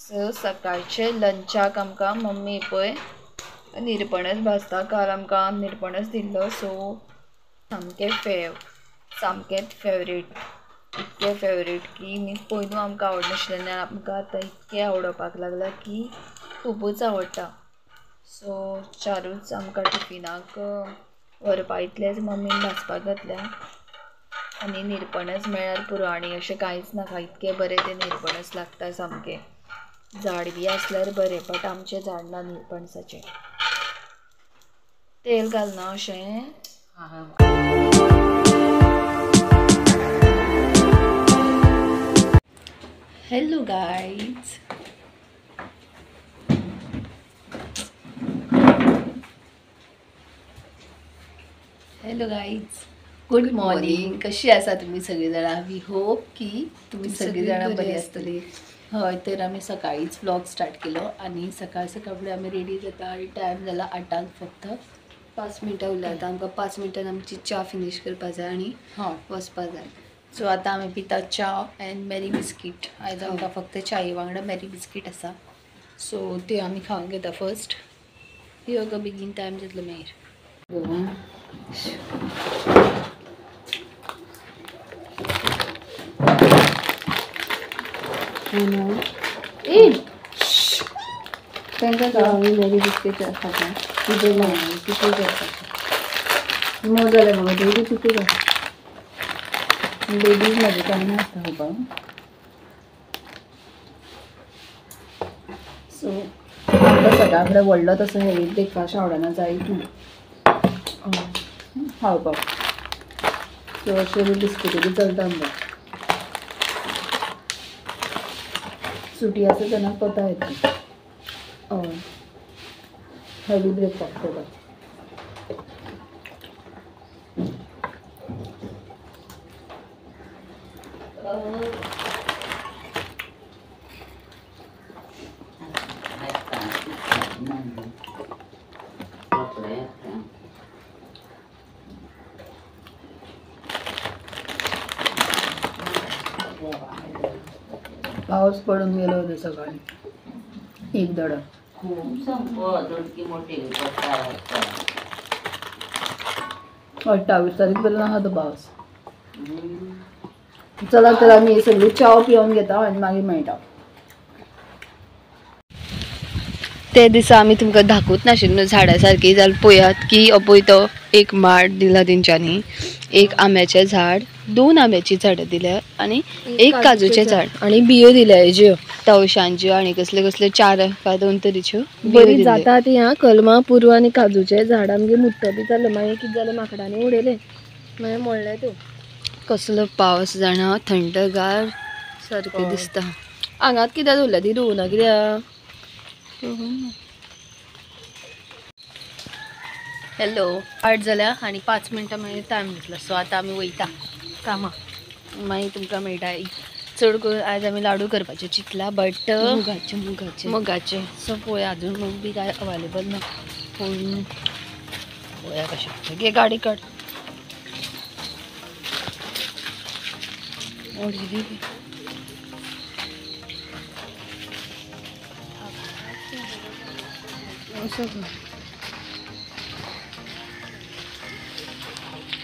So सकाळचे लंचाक आमकां mummy पळय निरपणस भाजता. काल आमकां निरपणस दिल्लो. सो सामकें सामकेंच फेवरेट, इतकें फेवरेट की न्ही पयलू आमकां आवडनाशिल्लें, आमकां आतां इतकें आवडपाक लागलां की खुबूच आवडटा. सो चारूच आमकां टिफिनाक व्हरपा इतलेंच मम्मीन भाजपाक घातल्या आनी निरपणस मेळ्ळ्यार पुरो, आनी अशें कांयच नाका. इतकें बरें तें निरपणस लागता सामकें. झाड बी आसल्यार बरें, बट आमचें झाड ना निरपणसाचें. तेल घालना अशें. Hello guys, hello guys, good morning. कशी आसा तुमी सगळीं जाणां? We hope की तुमी सगळीं जाणां बरी आसतली. हय, तर आमी सकाळीच व्लॉग स्टार्ट केलो आनी सकाळ सकाळ फुडें आमी रेडी जाता आनी टायम जाला 8 फक्त 5 मिनटां उरल्या. आतां आमकां 5 मिनटान आमची च्या फिनीश करपा जाय आनी वचपा जाय. सो आतां आमी पिता च्या अँड मॅरी बिस्कीट. आयज आमकां फक्त च्याये वांगडा मॅरी बिस्कीट आसा. सो ते आमी खावन घेता फर्स्ट. यो गो, बेगीन टायम जातलो मागीर. तांकां आमी मॅरी बिस्कीट खाता तितून तितून मोव जालें मगो तेजी तितून लेडीज म्हजें कांय नासता खावपाक. सो आमकां सकाळ फुडें व्हडलो तसो हेवी ब्रेकफास्ट आवडना जाय तूं खावपाक. सो अशें बिस्किटी बी चलता आमकां. सुटी आसा तेन्ना कोता येता हेवी ब्रेकफास्ट करपाक. पावस पडून गेलो होतो सकाळी एक दडक. खूब सामको दोडकी मोठी 28 तारीख पर्यंत आहा तो पावस. चला तर आमी सगळी च्याव पिवन घेता आनी मागीर मेळटा. ते दिसा आमी तुमकां दाखोवच नाशिल्लो झाडां सारकी, जाल्यार पळयात की अपय तो एक माड दिला तेंच्यांनी, एक आंब्याचें झाड, 2 आंब्याचीं झाडां दिल्या आनी एक काजूचें झाड आनी बियो दिल्या हेज्यो तवशांच्यो आनी कसल्यो कसल्यो 4 काय 2 तरेच्यो बरी जाता ती. हा कलमां पुरव आनी काजूचें झाड आमगे मुट्टो बी जालो. मागीर कितें जालें, माकडांनी उडयलें, मागीर मोडलें त्यो. कसलो पावस जाणा, थंडगार सारकें दिसता. हांगात कित्याक दवरल्या ती रोवना कित्याक? हॅलो, 8 जाल्या आनी 5 मिनटां मागीर टायम जातलो. सो आतां आमी वयता कामाक, मागीर तुमकां मेळटा. चड करून आयज आमी लाडू करपाचे चिंतला, बट मुगाचे मुगाचे. सो पळोवया, अजून मूग बी काय अवेलेबल ना, पूण पळोवया कशें. घे गाडी काड. ओडली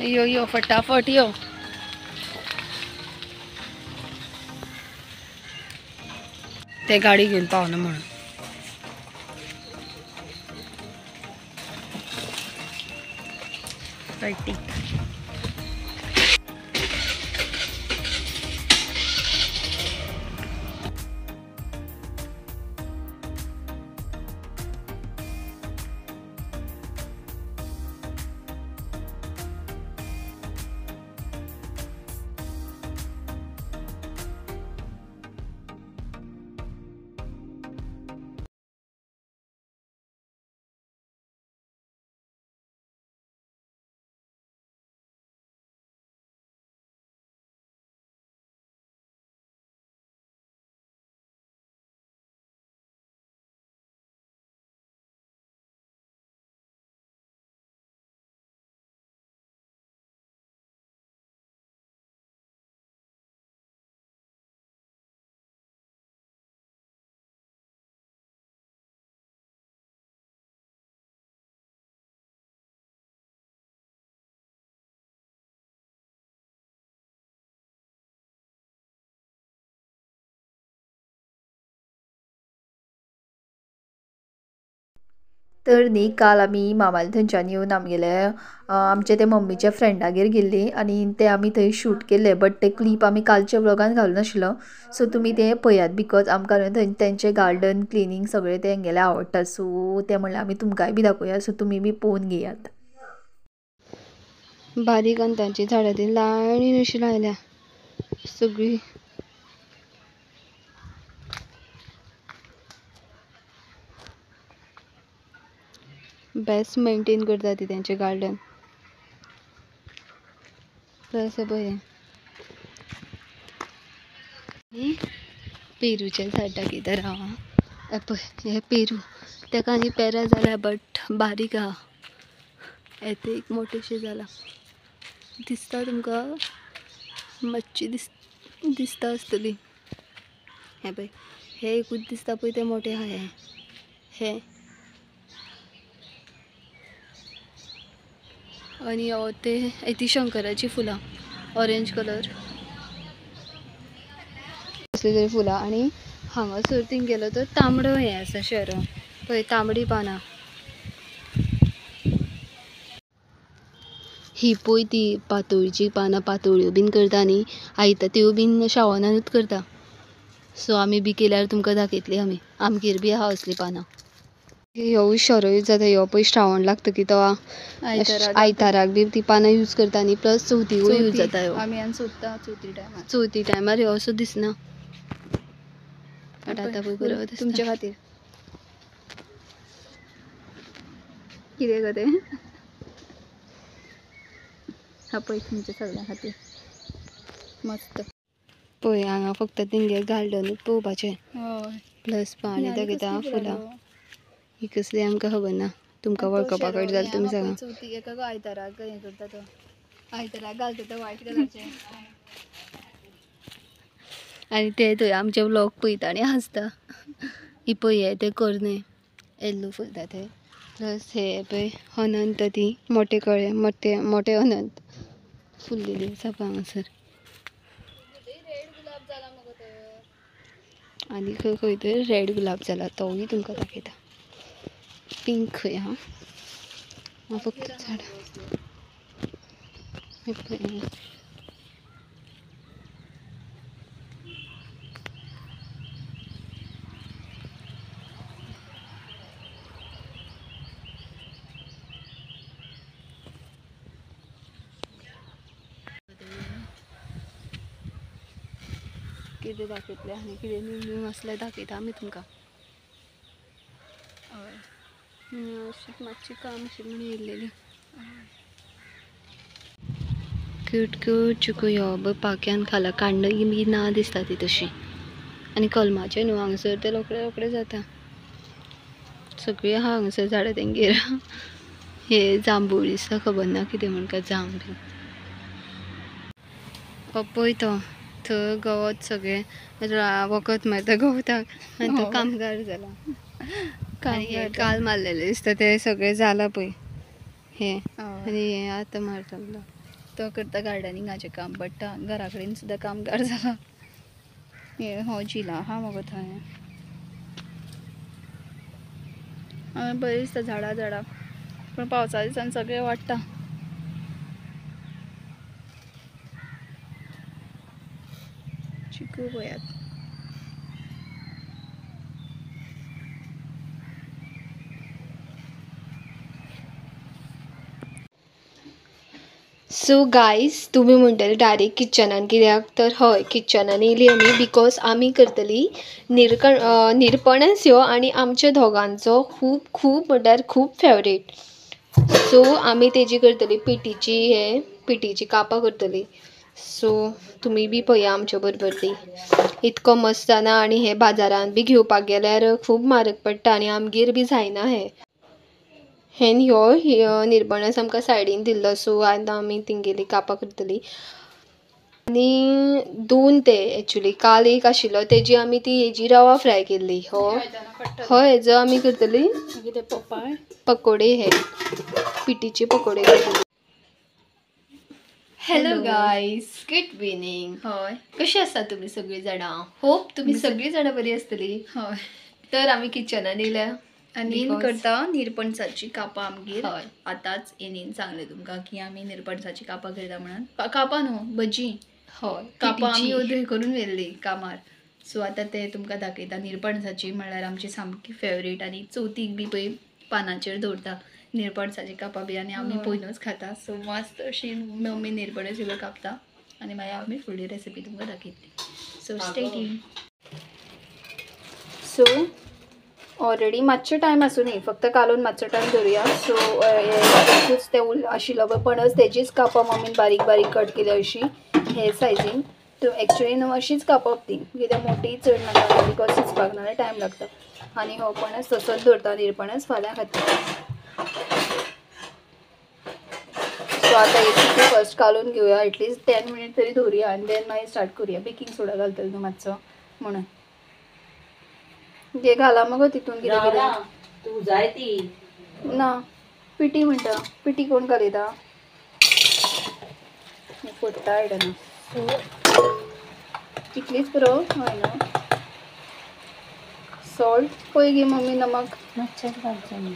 यो यो फटाफट यो. ते गाडी घेवन पावना म्हणून. ठीक. तर न्ही काल आमी मामाले थंयच्यान येवन आमगेले आमचे ते मम्मीच्या फ्रेंडागेर गेल्ली आनी ते आमी थंय शूट केल्ले, बट ते क्लीप आमी कालच्या व्लॉगान घालूं नाशिल्लो. सो तुमी ते पळयात because आमकां न्हू थंय तेंचे गार्डन क्लिनींग सगळें तेंगेलें आवडटा. सो ते म्हणल्यार आमी तुमकांय बी दाखोवया, सो तुमी बी पळोवन घेयात. बारीक अंताची झाडां ती लायनीन अशी लायल्या सगळी. बेस्ट मेंटेन करता ती तेंचे गार्डन. प्लस पळय पेरूचें झाड दाखयता राव आं. पळय हे पेरू तेका आनी पेरां जाल्या बट बारीक आहा. हें एक मोठेशें जालां दिसता तुमकां, मातशी दिसता आसतली. हें पळय हें एकूच दिसता पळय तें मोठें आहा. हें हें आनी ते ती शंकराची फुलां ऑरेंज कलर कसली तरी फुलां. आनी हांगासर तेंगेलो तो तांबडो हें आसा शेरो पळय, तांबडी पानां. ही पळय ती पातोळीची पानां, पातोळ्यो बीन करता न्ही आयता त्यो बीन श्रावणानूच करता. सो आमी बी केल्यार तुमकां दाखयतली आमी, आमगेर बी आहा असली पानां. ह्यो शरो यूज जाता, ह्यो पळय श्रावण लागतकीर तो आयताराक बी ती पानां यूज करता न्ही. प्लस चवथीकूय यूज जाता ह्यो. आमी आनी सोदता चवथी टायमार, चवथी टायमार ह्यो असो दिसना बट आतां पळय बरो दिसता. तुमचे खातीर कितें गो तें हा पळय तुमच्या सगळ्यां खातीर मस्त. पळय हांगा फक्त तेंगे गार्डनूच पळोवपाचें. हय प्लस पाणी दाखयता फुलां. ही कसली आमकां खबर ना, तुमकां वळखपाक कळटा जाल्यार तुमी सांगा. चवथीक एका आयताराक हें करता तो, आयताराक घालता तो व्हायट कलरचें. आनी ते थंय आमचे व्लॉग पळयता आनी हांसता. ही पळय हे ते करणे येल्लो फुलता ते. प्लस हे पळय अनंत, ती मोठे कळे मोठे मोठे अनंत फुल्लेली आसा पळय हांगासर. आनी खंय खंय तरी रेड गुलाब जाला तोवूय तुमकां दाखयता. पिंक खंय आहा फक्त झाडां. कितें दाखयतलें आनी कितें न्यू न्यू आसल्यार दाखयता आमी तुमकां. अशीच मातशी काम अशी म्हण येयलेली. क्यूट क्यूट चिकू ह्यो पळय पाक्यान खाला काण्णां बी ना दिसता ती तशी. आनी कलमाचें न्हू हांगासर ते रोखडे रोखडे जाता. सगळीं आहा हांगासर झाडां तेंगेर. हे जांबूळ दिसता, खबर ना कितें म्हण काय जाम बी. पळय तो थंय गवत सगळें वखद मारता गवताक आनी तो कामगार जाला. आनी काल मारलेलें दिसता तें सगळें जालां पळय हें. आनी हें आतां मारता तो करता गार्डनिंगाचें काम बट घरा कडेन सुद्दां कामगार जाला. हे हो झिला आहा मगो थंय. हांगा बरें दिसता झाडां झाडां, पूण पावसा दिसान सगळें वाडटा. चिकू पळयात. सो गायज तुमी म्हणटले डायरेक्ट किचनान कित्याक, तर हय किचनान येयली आमी because आमी करतली निरपणस ह्यो आनी आमच्या दोगांचो खूब खूब म्हणल्यार खूब फेवरेट. सो आमी तेजी करतली पिटीची, हे पिटीची कापां करतली. सो तुमी बी पळया आमच्या बरोबर ती इतको मस्त जाना. आनी हे बाजारान बी घेवपाक गेल्यार खूब म्हारग पडटा आनी आमगेर बी जायना हें. हें ह्यो निरपणस आमकां सायडीन दिल्लो. सो आतां आमी तेंगेली कापां करतली. आनी दोन ते एक्चुली काल एक आशिल्लो तेजी आमी ती हेजी रवा फ्राय केल्ली. हो हो हेजो आमी करतली पकोडे, हे पिटीचे पकोडे करतली. Hello guys, good evening. हय, कशी आसा तुमी सगळीं जाणां? होप तुमी सगळीं जाणां बरी आसतली. हय, तर आमी किचनान येयल्या. आनी करता निरपणसाची कापां आमगेर. आतांच येनीन सांगलें तुमकां की आमी निरपणसाची कापां करता म्हणून. कापां न्हू, भजी. हय, कापां आमी उदय करून व्हेल्ली कामार. सो आतां ते तुमकां दाखयता. निरपणसाची म्हळ्यार आमची सामकी फेवरेट आनी चवथीक बी पळय पानाचेर दवरता निरपणसाची कापां बी आनी आमी पयनूच खाता. सो मस्त अशी मम्मी निरपणस सगळं कापता आनी मागीर आमी फुडली रेसिपी तुमकां दाखयतली. So stay tuned. So already मातसो टायम आसूं न्ही, फक्त कालोवन मातसो टायम धरुया. सो एकूच ते आशिल्लो पळय पणस तेजीच कापां मम्मीन बारीक बारीक कट केल्या अशी हे सायजीन. तूं एक्चुली न्हू अशीच कापप ती, कित्याक मोटी चड नाका because शिजपाक नाल्यार टायम लागता. आनी हो पणस तसोच दवरता निरपणस फाल्यां खातीर. सो आतां एक फर्स्ट कालोवन घेवया, एटलिस्ट 10 मिनीट तरी दवरुया आनी देन मागीर स्टार्ट करुया. बेकिंग सोडा घालतलो न्हू मातसो म्हणून. घे घाला मगो तितून कितें कितें तूं जाय ती ना पिटी म्हणटा. पिटी कोण घालयता फोडटा आयदनां. सो इतलीच पुरो. हय न्हू. सॉल्ट पळय गे मम्मी, नमक मातशेंच घालचें.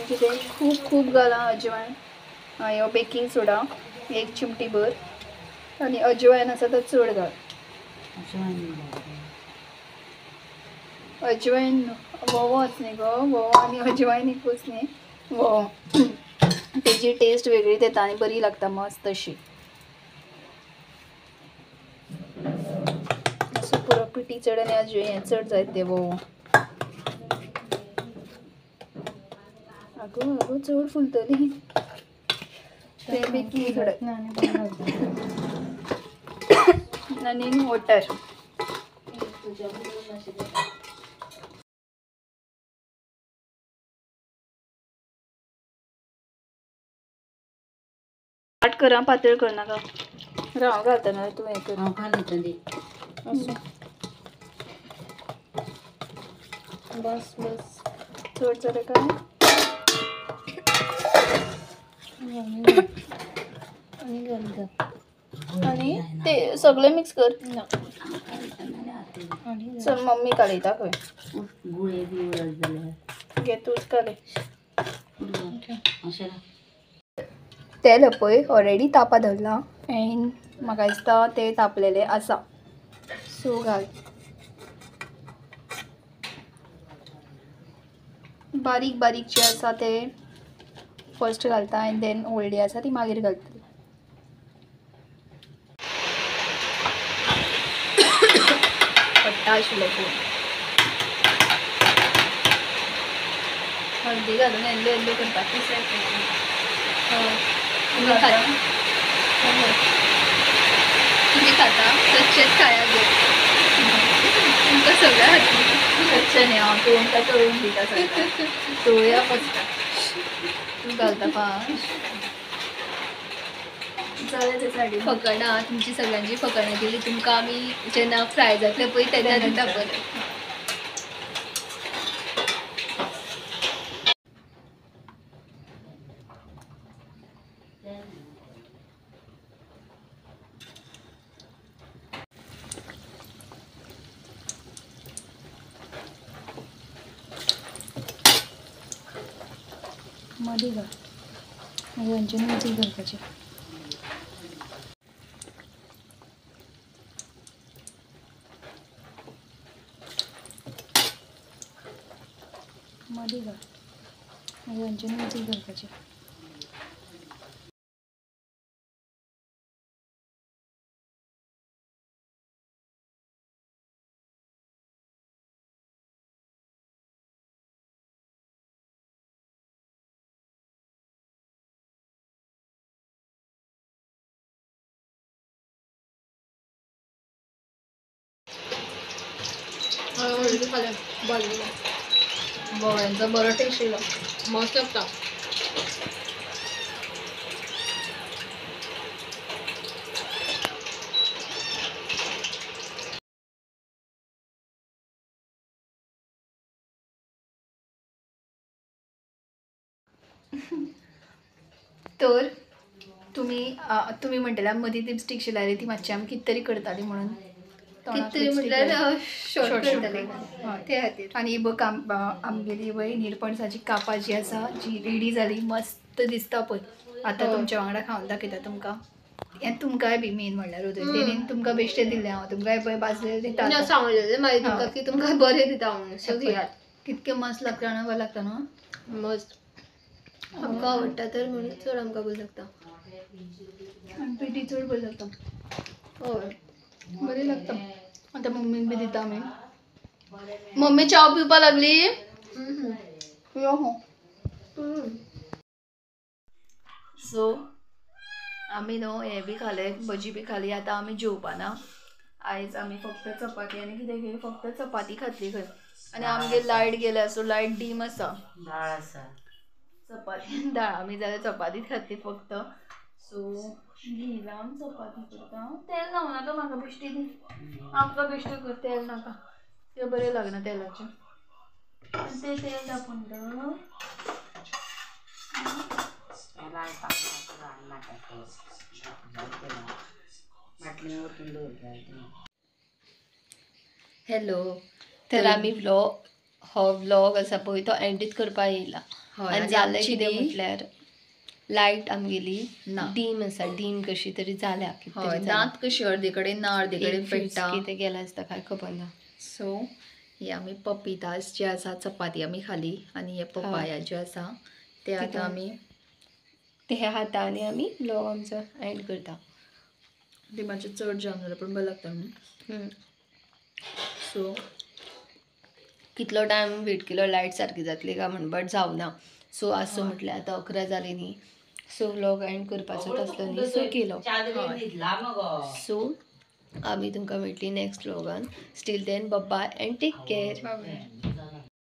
कितें खूब खूब घालां अजवायन. ह्यो बेकिंग सोडा एक चिमटी भर आनी अजवायन आसा तो चड घाल. अजवायन वोवोच न्ही गो, वोवो आनी अजवायन एकूच न्ही. वोवो तेजी टेस्ट वेगळीच येता आनी बरी लागता मस्त अशी. सो पुरो पिटी चड आनी अजवायन चड जायत ते वोवो. आगो आगो चड फुलतली ते बेकिंग सोडा आनी वॉटर. स्टार्ट करा, पातळ करनाका. राव घालता ना तूं हें कर. हांव घालयतली. बस बस चड जालें काय? आनी घालता आनी ते सगळें मिक्स कर. चल मम्मी कालयता खंय. गुळे बी उरत जाल्यार घे तूंच कालय. अशें तेल पळय ऑलरेडी तापा धरलां एंड म्हाका दिसता तें तापलेलें आसा. सो घाल बारीक बारीक जे आसा ते फर्स्ट घालता आनी देन व्हडली आसा ती मागीर घालतली. पडटा आशिल्लो पूण हळदी घालून येल्लो येल्लो करपाक. तुमी खाता, तुमी खाता कच्चेच खाया गे. तुमकां सगळ्या खातीर कच्चें न्ही, हांव तुमकां तळून दिता सगळें. तळुया फस्ट. तूं घालता पांच जालें ते सायडीन. फकाणां तुमची सगळ्यांची फकाणां केली. तुमकां आमी जेन्ना फ्राय जातले पळय तेन्ना दिता परत. मदीं घाल मागीर खंयच्यान मदीं घालपाचें. मदीं घाल मागीर खंयच्यान मदीं घालपाचें. गोव्यांचो बरो टेस्ट येयलो, मस्त लागता. तर तुम्ही तुम्ही म्हणटले मदीं लिपस्टीक लायली ती मातशी आमी कितें तरी करताली म्हणून. कितें म्हटल्यार शॉर्ट करतले ते खातीर. आनी बघ आमगेली पळय निरपणसाची कापां जी आसा जी रेडी जाली, मस्त दिसता पळय. आतां तुमच्या वांगडा खावन दाखयता तुमकां. हें तुमकांय बी मेन म्हणल्यार तेणीन तुमकां बेश्टें दिल्लें हांव, तुमकांय पळय भाजलेलें दिता सांगलेलें मागीर तुमकां की तुमकां बरें दिता म्हणून. सो घेयात, कितकें मस्त लागता ना, बरें लागता न्हू, मस्त आमकां आवडटा तर म्हणून चड आमकां बरें लागता. आनी पिठी चड बरें लागता. हय बरें लागता. आतां मम्मीक बी दिता आमी. मम्मी च्याव पिवपा लागली. यो हो. सो आमी न्हू हें बी खालें, भजी बी खाली. आतां आमी जेवपाना. आयज आमी फक्त चपाती आनी कितें कितें फक्त चपाती खातली खंय. आनी आमगेर लायट गेल्या, सो लायट डीम आसा. दाळ आसा, चपाती आनी दाळ. आमी जाल्यार चपातीच खातली फक्त. सो घी लावन चपाती करता. तेल लावं नाका म्हाका, बेश्टी दी आमकां, बेश्टी कर, तेल नाका, तें बरें लागना तेलाचें. ते तेल दापून दवर. हॅलो, तर आमी व्लॉग हो व्लॉग आसा पळय तो एंडीत करपाक येयला. आनी जालें कितें म्हटल्यार लायट आमगेली ना डीम आसा, डीम कशी तरी जाल्या, दांत कशी अर्दे कडेन ना अर्दे कडेन पेट्टा, कितें गेलां आसता काय खबर ना. सो हे आमी पपितास जे आसा चपाती आमी खाली आनी हे पपाया जे आसा ते आतां आमी ते खाता आनी आमी व्लॉग आमचो एंड करता. ते मातशें चड जाम जालें पूण बरें लागता न्हू. सो कितलो टायम वेट केलो लायट सारकी जातली काय म्हण, बट जावना. सो आसूं म्हटल्यार आतां 11 जाली न्ही, सो व्लॉग एंड करपाचोच आसलो न्ही, सो केलो. सो आमी तुमकां मेळटली next व्लॉगान. Still then bye and take care.